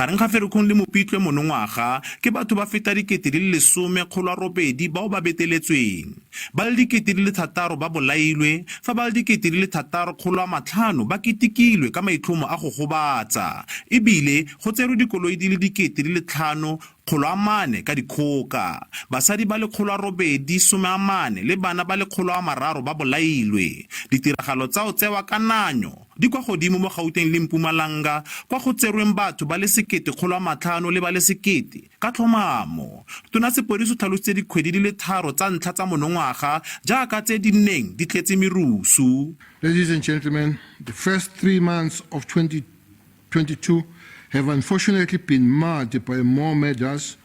Gareng ga Ferikgong le Mopitlwe monongwaga, ke batho ba feta 18,800 bao ba beteletsweng. Ba le 6,000 ba bolailwe, fa ba le 6,500 ba ketekilwe ka maitlhomo a go gobatsa, e bile go tserwe dikoloi di le 5,400 ka dikgoka. Basadi ba le 840 le bana ba le 300 ba bolailwe. Ditiragalo tsa o tsewa ka nanyo di kwa godimo mo Gauteng le Mpumalanga, kwa go tserweng batho ba le 1,500 le ba le 1,000 ka tlhomamo. Tona Sepodisi o tlhalositse dikgwedi di le tharo tsa ntlha tsa monongwaga jaaka tse di neng di tletse merusu. Ladies and gentlemen, the first 3 months of 2022 have unfortunately been marred by more murders,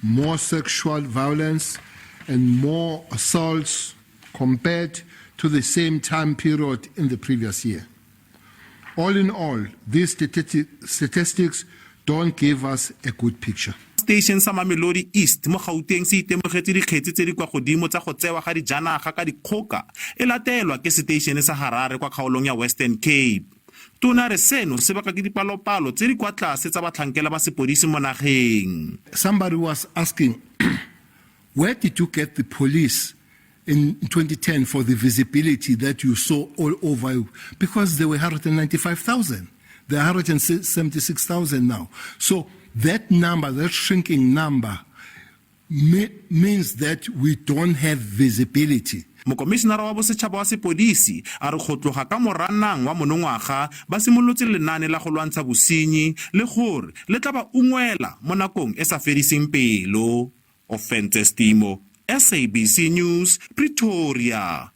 more sexual violence, and more assaults compared to the same time period in the previous year. All in all, these statistics don't give us a good picture. Station sa Mamelodi East mo Gauteng se itemogetse dikgetsi tse di kwa godimo tsa go tsewa ga dijanaga ka dikgoka, e latelwa ke seteišene sa Harare kwa kgaolong ya Western Cape. Tona re seno se baka ke dipalopalo tse di kwa tlase tsa batlhankela ba sepodisi mo nageng. Somebody was asking, where did you get the police in 2010 for the visibility that you saw all over? Because there were 195,000. There are 176,000 now. So that number, that shrinking number, means that we don't have visibility. Mokomišenara wa bosetšhaba wa sepodisi a re go tloga ka Moranang wa monongwaga ba simolotse lenaane la go lwantsha bosenyi le gore le tla ba ungwela mo nakong e sa fediseng pelo. Ofentse Stimo, SABC News, Pretoria.